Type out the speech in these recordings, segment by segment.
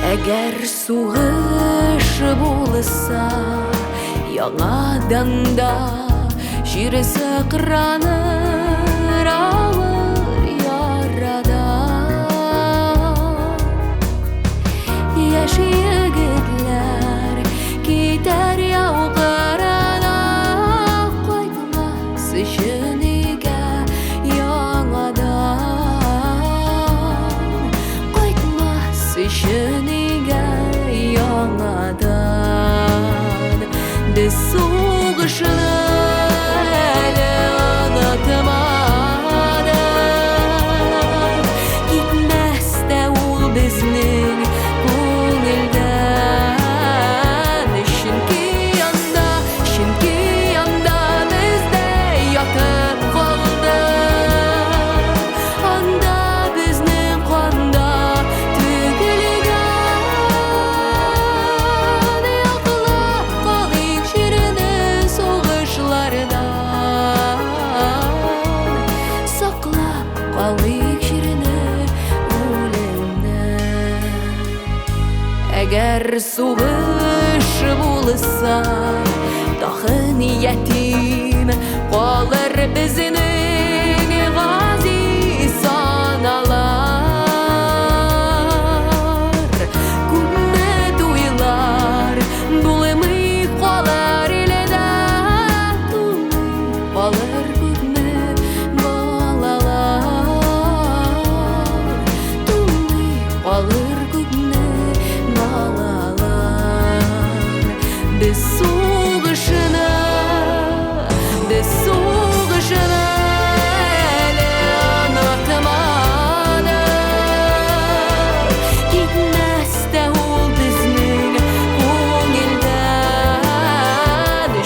Әгәр сугыш булса, яңадан да җир сыкраныр авыр ярадан. Яшь егетләр китәр яу кырына, кайтмас өчен өйгә яңадан. Кайтмас өчен өйгә яңадан. Без сугышны әле онытмадык, китмәс тә ул безнең күңелдән. Чөнки анда, чөнки анда бездә ятып калды. Анда безнең канда түгелгән. Яклап калыйк җирне сугышлардан. Саклап калыйк җирне үлемнән. Әгәр сугыш булса, тагын ятим калыр безнең газиз аналар. Күпме туйлар булмый калыр илдә, тумый калыр күпме балалар. Тумый калыр күпме балалар. Без сугышны, без сугышны әле онытмадык. Китмәс тә ул безнең күңелдән.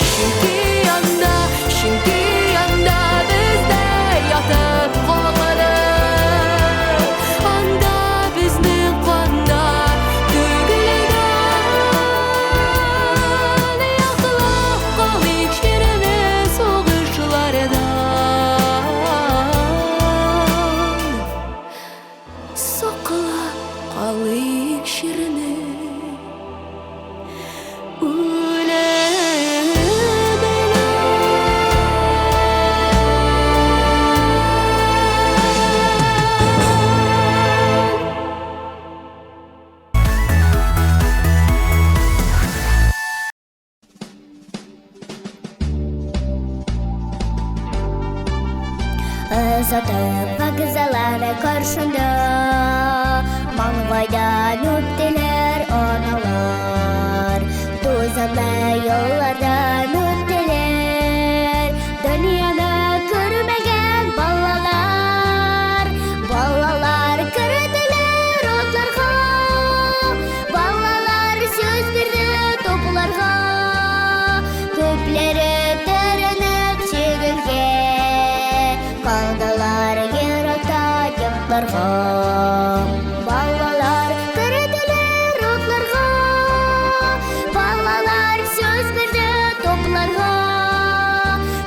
Чөнки анда, чөнки анда бездә ятып калды. Анда безнең канда түгелгән. Яклап калыйк җирне сугышлардан. Саклап калыйк җирне үлемнән. Озатып вокзаллар каршында Маңгайдан үттеләр аналар. Тузанлы юллардан үттеләр Дөньяны күрмәгән балалар. Балалар керделәр утларга, Балалар сүз бирде тупларга. Күпләре төренеп җиңелгә Калдылар еракта йокларга. Балалар керделәр утларга, Балалар сүз бирде тупларга.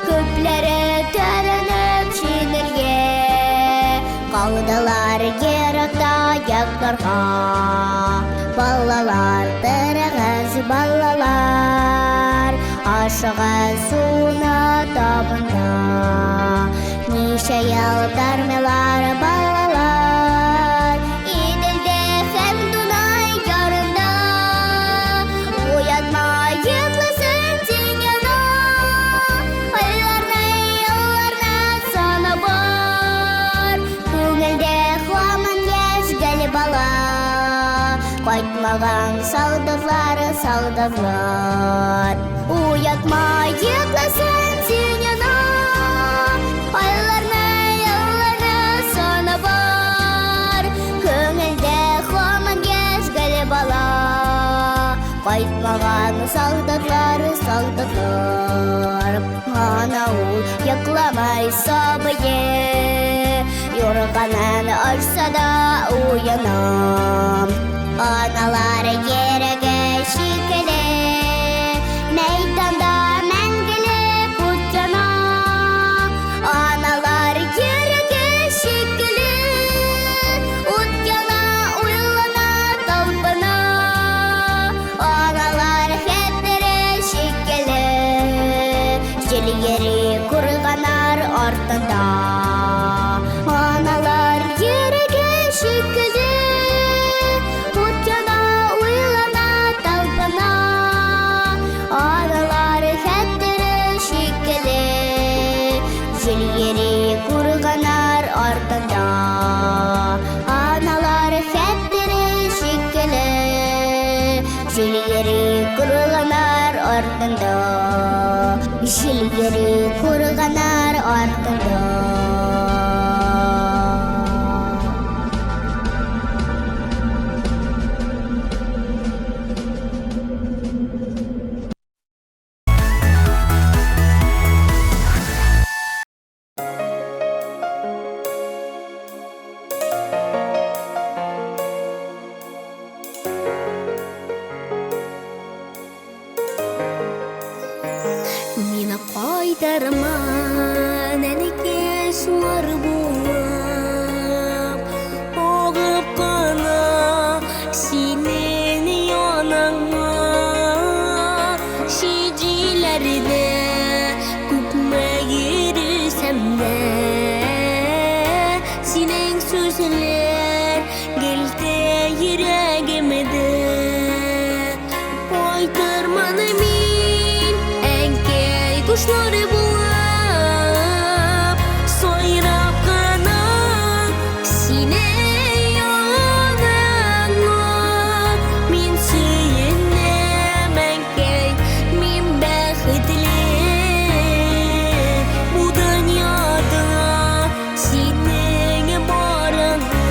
Күпләре төренеп җиңелгә Калдылар еракта йокларга. Балалар торыгыз, балалар, Ашыгыз суны табында. Ничә ел армиялар балалар Иделдә һәм Дунай ярында. Уятма, йокласын син яна, Айларны, елларны саны бар. Күңелдә һаман яшь гел бала. Кайтмаган солдатлар, солдатлар. Уятма, йокласын син яна, Айларны, елларны саны бар. Күңелдә һаман яшь гел бала. Кайтмаган солдатлар, солдатлар. Ана ул йокламый сабые, Юрганын ачса да уяна. Аналар йөрәге шикелле, Мәйданда мәңгелек ут яна. Аналар йөрәге шикелле, Ут яна, уйлана, талпына. Җил йөри курганнар артында, Җил йөри курганнар артында. Мине кайтарма, нәнекәй сулар булып, агып кына синең яныңа. Чит җилләрдә күпме йөресәм дә, синең сүзләр гел тә йөрәгемдә. Кайтырмын мин, әнкәй, кошлар булып, сайрап кына синең яныңа. Мин сөенәм, әнкәй, мин бәхетле бу дөньяда синең барыңа.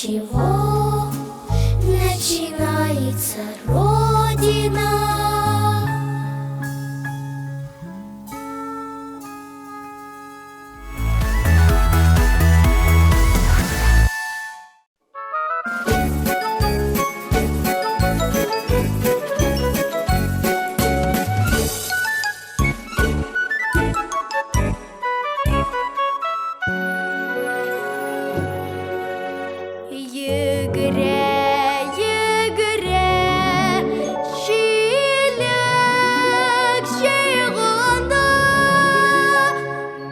Чего начинается Родина? Йөгерә, йөгерә, җиләк җыйганда,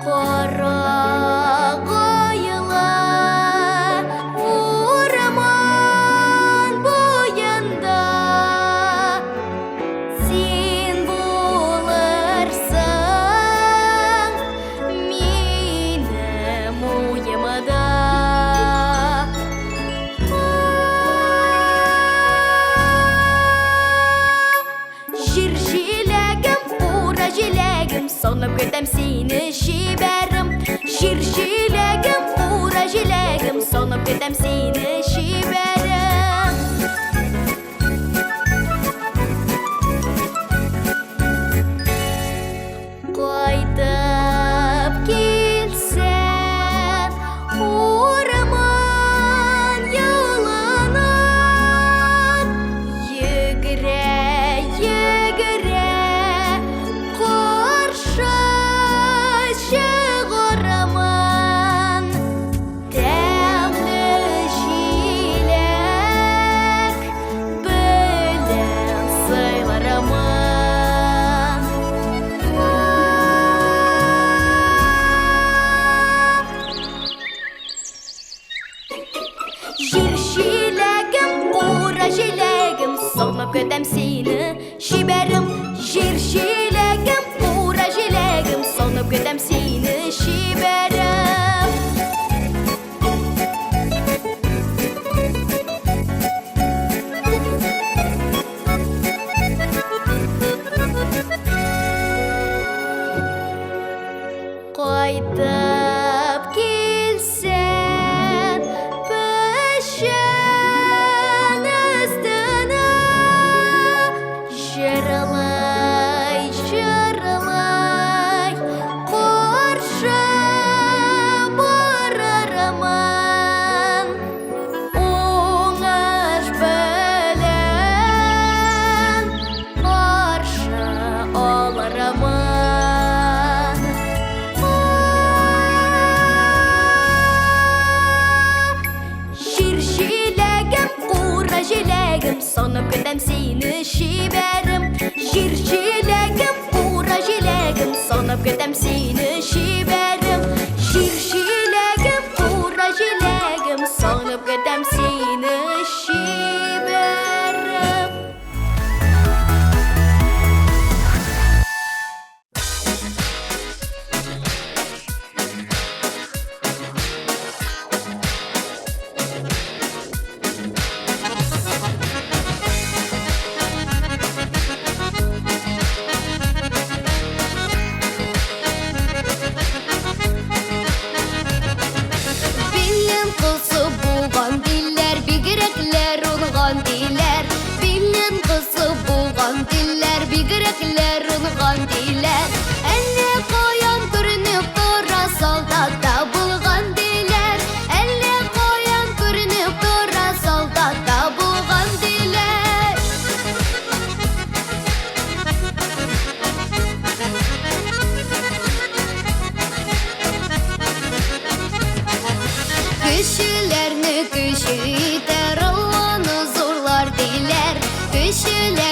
карагайлар урман буенда. Син булырсың минем уемда. Җир җиләгем, кура җиләгем, Сагынып көтәм сине, чибәрем. Җир җиләгем, кура җиләгем, Сагынып көтәм сине, чибәрем. Кайтып килсәң, урман юлыннан, Йөгерә, йөгерә, каршы чыгармын. Тәмле җиләк белән сыйлармын. Җир җиләгем, кура җиләгем, Сагынып көтәм сине, чибәрем. Җир җиләгем, кура җиләгем, Сагынып көтәм сине, чибәрем. Кайтып килсәң, печән өстенә, Җырлый, җырлый, каршы барырмын. Уңыш белән каршы алырмын. Җир җиләгем, кура җиләгем, Сагынып көтәм сине, чибәрем. Җир җиләгем, кура җиләгем, Сагынып көтәм сине, чибәрем. Җир җиләгем, кура җиләгем, Сагынып көтәм сине, чибәрем. Билем кызы булган диләр, бигрәкләр уңган диләр. Билем кызы булган диләр, бигрәкләр уңган диләр. Әллә каян күренеп тора, солдатта булган диләр. Әллә каян күренеп тора, солдатта булган диләр. Кешеләрне кеше итәр, Алланы зурлар диләр. Кешеләрне